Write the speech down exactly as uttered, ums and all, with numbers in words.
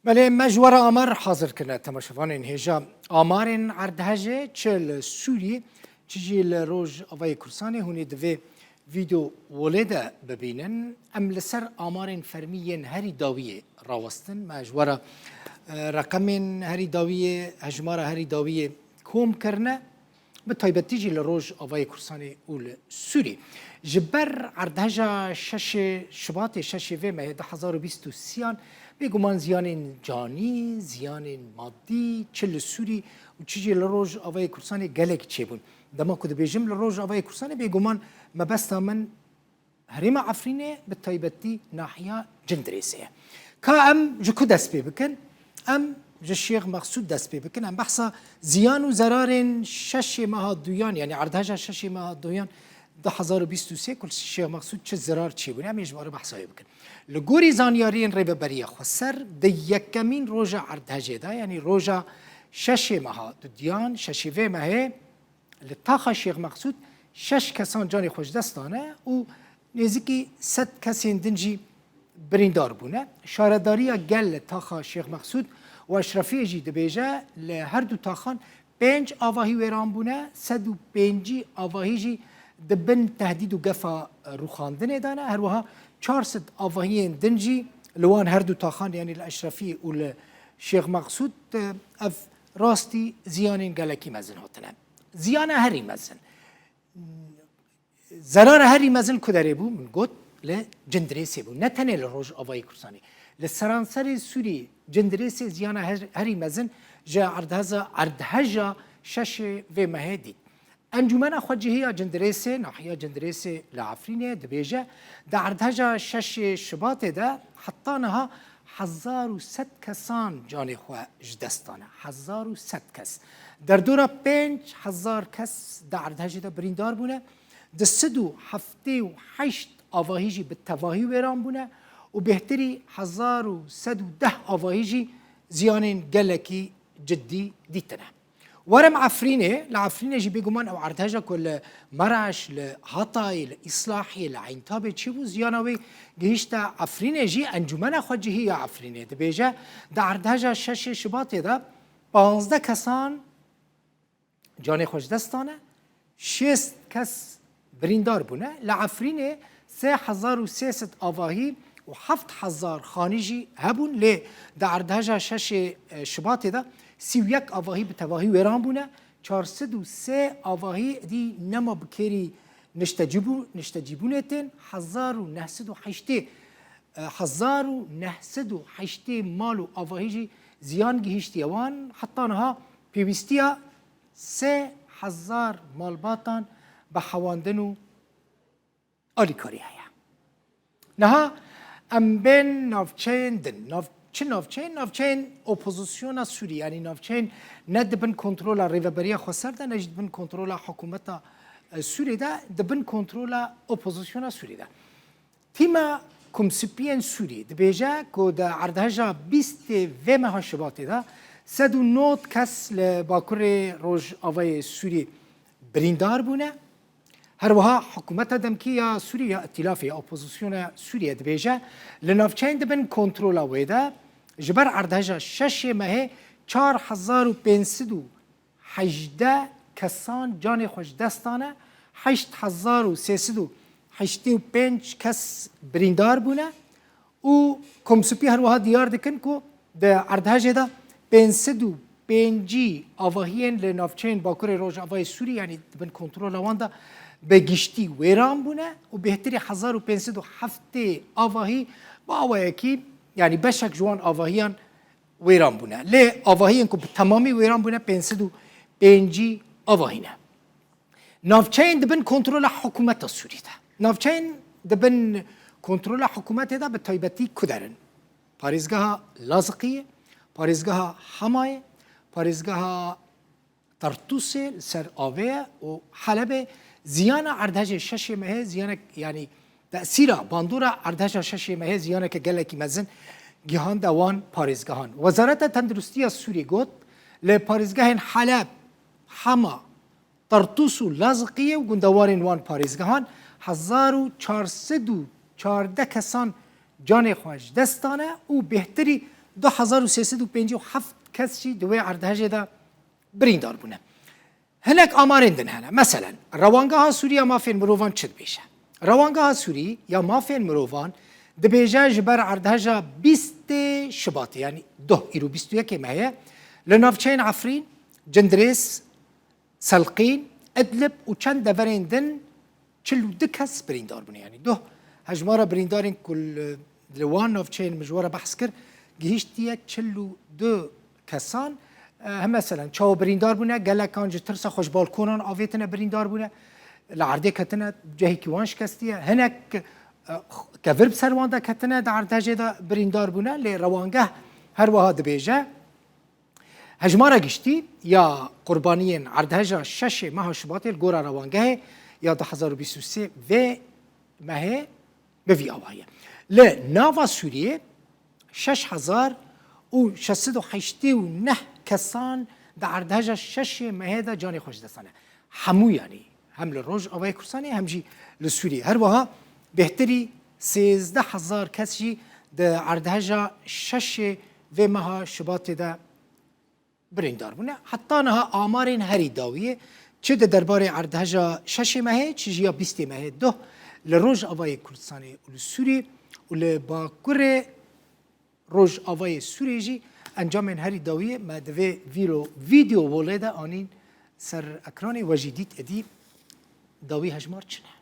Belê, me ji we re amar hazir kirine temaşevanên hêja. Amarên erdhejê çi li Sûriyê, çi jî li Rojavayê Kurdistanê, hûn ê di vê vîdeo wolê de bibînin. Em li ser amarên fermî yên herî dawiyê rawestin. Me ji we re, e, reqemên herî dawiyê, hejmara herî dawiyê kom kirine. Bi taybetî jî li Rojavayê Kurdistanê û li Sûrî. Ji ber erdheja şeşê Şibatê, şeşê vê mehê du hezar û bîst û sêyan, bêguman ziyanên canî, ziyanên madî, çi li Sûrî û çi jî li Rojavayê Kurdistanê gelek çêbûn. Dema ku dibêjim li Rojavayê Kurdistanê, bêguman mebesta min Herêma Efrînê, bi taybetî nahiya Cindirêsê ye. Ka em ji ku dest pê bikin? Em ji Şêx Mexsûd dest pê bikin. Em behsa ziyan û zerarên şeşê meha duyan, yanî erdheja şeşê meha duyan du hezar û bîst û sê ku li Şêx Mexsûd çi zirar çêbûne, em ê ji we re behsa wê bikin. Li gorî zanyariyên Rêveberiya Xweser, di yekemîn roja erdhejê de, yanî roja şeşê meha dudiyan, şeşê vê mehê, li taxa Şêx Mexsûd şeş kesan canê xwe ji dest dane û nêzîkî sed kesên din jî birîndar bûne. Şaredariya gel li taxa Şêx Mexsûd û Eşrefiyê jî dibêje, li her du taxan pênc avahî wêran bûne, sed û pêncî avahî jî di bin tehdîd û gefa rûxandinê de ne. Her wiha çar sed avahiyên din jî li wan her du taxan, yanî li Eşrefiyê û li Şêx Mexsûd, ev rastî ziyanên gelekî mezin hatine. Ziyana herî mezin. Zerara herî mezin ku derê bû, min got, li Cindirêsê bû. Ne tenê li Rojavayê Kurdistanê. Li seranserê Sûriyê Cindirêsê ziyana her-, herî mezin ji erdheza, erdheja şeşê vê mehê dît. Encûmena Xwecihî ya Cindirêsê, nahiya Cindirêsê li Efrînê dibêje, di erdheja şeşê Şibatê de heta niha hezar û sed kesan canê xwe ji dest dane. Hezar û sed kes. Derdora pênc hezar kes di erdhejê de birîndar bûne. Du sed û heftê û heşt avahî jî bi tevahî wêran bûne û bêhtirî hezar û sed û deh avahî jî ziyanên gelekî cidî dîtine. Werim Efrînê, li Efrînê jî bêguman ew erdheja ku li Mereş, li Hatayê, li Îslahiyê, li Eyntabê çêbû, ziyana wê gihîşte Efrînê jî. Encûmena Xwecihî ya Efrînê dibêje, di erdheja şeşê Şibatê de panzdeh kesan canê xwe ji dest dane, şêst kes birîndar bûne. Li Efrînê sê hezar û sê sed avahî û heft hezar xanî jî hebûn, lê di erdheja şeşê, e, Şibatê de sî û yek avahî bi tevahî wêran bûne, çar sed û sê avahî dî nema bi kêrî niştecîbû-, niştecîbûnê tên, hezar û neh sed û heştê, e, hezar û neh sed û heştê mal û avahî jî ziyan gihîştiye wan. Heta niha pêwîstiya sê hezar malbatan bi hewandin û alîkarî heye. Niha em bên navçeyên din. Nav-, çi navçeyên? Navçeyên opozisyona Sûrî, yanî navçeyên ne di bin kontrola Rêveberiya Xweser de, ne jî di bin kontrola hikûmeta, e, Sûrî de, di bin kontrola opozisyona Sûrî de. Tîma Komsipiyên Sûrî dibêje ku di erdheja bîstê vê meha Şibatê de sed û nod kes li bakurê rojavayê Sûrî birîndar bûne. Her wiha hikûmeta demkî ya Sûrî ya Îtîlafê ya Opozisyona Sûriyê dibêje, li navçeyên di bin kontrola wê de ji ber erdheja şeşê mehê çar hezar û pênc sed û hejdeh kesan canê xwe ji dest dane, heşt hezar û sê sed û heştê û pênc kes birîndar bûne û Komsûpî her wiha diyar dikin ku di erdhejê de pênc sed û pêncî avahiyên li navçeyên Bakurê Rojavayê Sûrî, yanî di bin kontrola wan de, bi giştî wêran bûne û bêhtirî hezar û pênc sed û heftê avahî bi awayekî, yanî beşek ji wan avahiyan wêran bûne. Lê avahiyên ku bi temamî wêran bûne pênc sed û pêncî avahî ne. Navçeyên di bin kontrola hikûmeta Sûrî de. Navçeyên di bin kontrola hikûmetê de bi taybetî ku der in? Parêzgeha Laziqiyê, parêzgeha Hemayê, parêzgeha Tartûsê li ser avê ye û Helebê ziyana erdhejê şeşê mehê ziyanek, yanî tesîra bandora erdheja şeşê mehê ziyaneke gelekî mezin gihande wan parêzgehan. Wezareta Tenduristiya Sûrî got, li parêzgehên Heleb, Hema, Tartûs û Laziqiyê û gundewarên wan parêzgehan hezar û çar sed û çardeh kesan canê xwe ji dest dane û bêhtirî du hezar û sê sed û pêncî û heft kes jî di wê erdhejê de birîndar bûne. Hinek amarên din hene. Meselen, Rewangeha Sûrî ya Mafên Mirovan çi dibêje? Rewangeha Sûrî ya Mafên Mirovan dibêje, ji ber erdheja bîstê Şibatê, yanî doh, îro bîst û yekê mehê, li navçeyên Efrîn, Cindirês, Selqîn, Idlib û çend deverên din çil û du kes birîndar bûne. Yanî doh hejmara birîndarên ku li, li wan navçeyên min ji we re behs kir, gihîştiye çil û du kesan. E, he, meselen, çawa birîndar bûne? Gelekan ji tirsa xwe ji balkonan avêtine birîndar bûne. Li erdê ketine, cihekî wan şikestiye. Hinek, e, kevir bi ser wan de ketine, di erdhejê de birîndar bûne. Lê Rewangeh her wiha dibêje, hejmara giştî ya qurbaniyên erdheja şeşê meha Şubatê li gora Rewangehê ya du hezar û bîst û sê vê mehê bi vî awayî ye. Li nava Sûriyê şeş hezar û şeş sed û heştê û neh kesan di erdheja şeşê mehê de canê xwe ji dest dane. Hemû, yanî hem li Rojavayê Kurdistanê hem jî li Sûriyê. Her wiha bêhtirî sêzdeh hezar kes jî di erdheja şeşê vê meha Şubatê de birîndar bûne. Heta niha amarên herî dawiyê, çi di derbarê erdheja şeşê mehê, çi jî ya bîstê mehê doh, li Rojavayê Kurdistanê û li Sûrî û li Bakurê Rojavayê Sûriyê jî encamên herî dawiyê me di vê vîro-, vîdeo wolê de anîn ser ekranê, we jî dît êdî dawî hejmar çi ne.